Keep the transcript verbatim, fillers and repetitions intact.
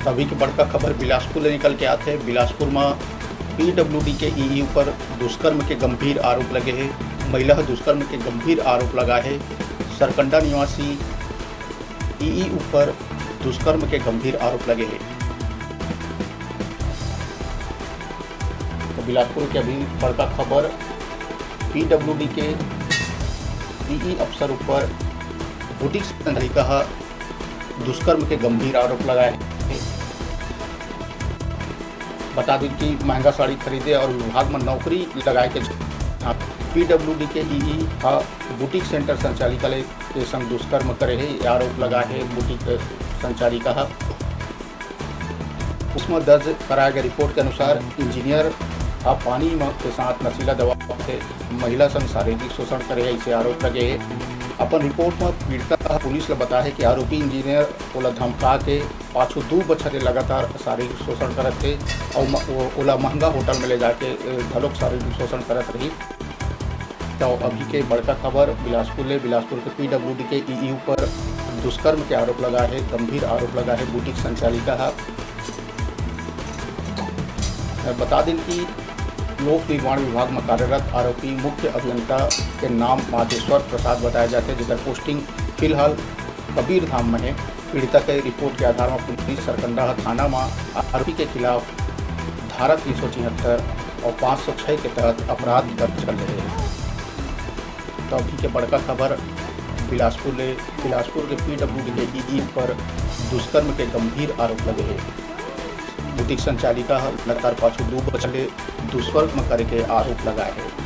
अभी के बड़का खबर बिलासपुर ले निकल के आथे। बिलासपुर म पीडब्ल्यूडी के ईई ऊपर दुष्कर्म के गंभीर आरोप लगे हे। महिला ह दुष्कर्म के गंभीर आरोप लगाए हे। सरकंडा निवासी ईई ऊपर दुष्कर्म के गंभीर आरोप लगे हे। तो बिलासपुर के अभी बड़का खबर, पीडब्ल्यूडी के ईई अफसर ऊपर बुटीक संचालिका ह दुष्कर्म के गंभीर आरोप लगाए हे। बता दें कि महंगा साड़ी खरीदे और विभाग में नौकरी लगाए के पीडब्ल्यूडी के ईई ह बुटीक सेंटर संचालिका ले के संग दुष्कर्म करे हे, ये आरोप लगा हे बुटीक संचालिका ह। उसमें दर्ज कराए गए रिपोर्ट के अनुसार इंजीनियर ह पानी म के साथ नशीला दवा से महिला संग शारीरिक शोषण करे हे, ऐसे आरोप लगे हे। अपन रिपोर्ट में पीड़िता ह पुलिस ल बताए हे कि आरोपी इंजीनियर ओला धमका के पाछू दू बछर ले लगातार शारीरिक शोषण करत हे अउ म-, ओ-, ओला महंगा होटल में ले जाके, ए, घलोक शारीरिक शोषण करत रही। तो अभी के बड़का खबर बिलासपुर ले, बिलासपुर के पीडब्ल्यूडी के ईई ऊपर दुष्कर्म के आरोप लगा हे, गंभीर आरोप लगा हे बुटीक संचालिका ह। बता दें कि लोक निर्माण विभाग में कार्यरत आरोपी मुख्य अभियंता के नाम माधेश्वर प्रसाद बताया जाथे, जेकर पोस्टिंग फिलहाल कबीर धाम में हे। पीड़िता के रिपोर्ट के आधार में पुलिस सरकंडा थाना में आरोपी के खिलाफ धारा तीन सौ छिहत्तर और पाँच सौ छः के तहत अपराध दर्ज कर ले हे। तो अभी के बड़का खबर बिलासपुर ले, बिलासपुर के पीडब्ल्यूडी के ईई पर दुष्कर्म के गंभीर आरोप लगे हे। बुटीक संचालिका ह लगातार पाछू दू बछर ले दुष्कर्म करे के आरोप लगाए हे।